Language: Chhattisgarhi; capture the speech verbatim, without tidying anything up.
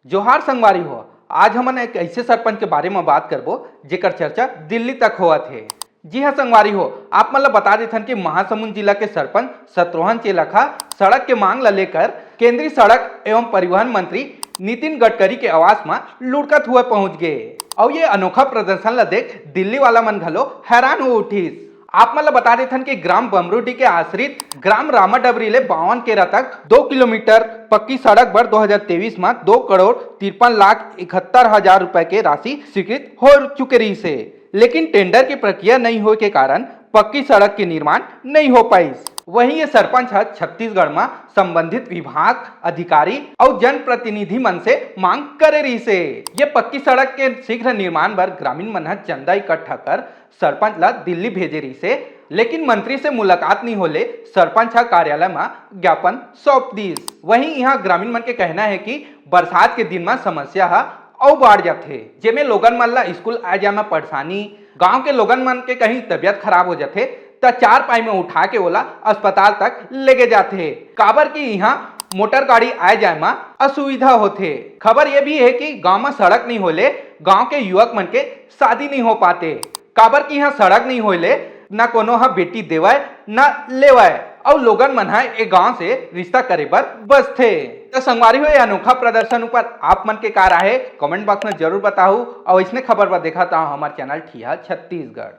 जोहार संगवारी हो, आज हमन एक ऐसे सरपंच के बारे म बात करबो, जेकर चर्चा दिल्ली तक होवत हे। जी हाँ संगवारी हो, आप मन ल बता देथन कि महासमुंद जिला के सरपंच शत्रुघ्न चेलक ह सड़क के मांग ल लेकर केंद्रीय सड़क एवं परिवहन मंत्री नितिन गडकरी के आवास म लुढ़कत हुए पहुंच गे। अउ ये अनोखा प्रदर्शन ल देख दिल्ली वाला मन घलो हैरान हो उठिस। आप मन ल बता देथन कि ग्राम बमरूडी के आश्रित ग्राम रामाडबरी ले बावन केरा तक दो किलोमीटर पक्की सड़क बर दो हज़ार तेईस म दो करोड़ तिरपन लाख इकहत्तर हजार रुपए के राशि स्वीकृत हो चुके रहिस हे, लेकिन टेंडर के प्रक्रिया नहीं होए के कारण पक्की सड़क के निर्माण नहीं हो पाइस। वहीं ये सरपंच ह छत्तीसगढ़ म संबंधित विभाग, अधिकारी अउ जनप्रतिनिधि मन से मांग करे रहिस हे। ये पक्की सड़क के शीघ्र निर्माण बर ग्रामीण मन ह चंदा इकट्ठा कर सरपंच ला दिल्ली भेजे रहिस हे, लेकिन मंत्री से मुलाकात नहीं होले सरपंच ह कार्यालय म ज्ञापन सौंप दिस। वहीं इहां ग्रामीण मन के कहना है कि बरसात के दिन म समस्या ह अउ बाढ़ जाथे, जेमे लोगन मन ला स्कूल आए जाए म परेशानी, गांव के लोगन मन के कहीं तबियत खराब हो जाथे, त चारपाई म उठा के ओला अस्पताल तक लेगे जाथे, काबर कि इहां मोटर गाड़ी आए जाए म असुविधा होथे। खबर ये भी है कि गांव म सड़क नहीं होले गांव के युवक मन के शादी नहीं हो पाते, काबर कि इहां सड़क नहीं होले, न कोनो ह बेटी देवय न लेवय, अउ लोगन मन ह ए गांव से रिश्ता करे बर बसथे। त संगवारी हो, ये अनोखा प्रदर्शन ऊपर आप मन के का राय हे, कमेंट बॉक्स में जरूर बताहू, अउ इसने खबर बर देखत आहू हमर चैनल ठिया छत्तीसगढ़।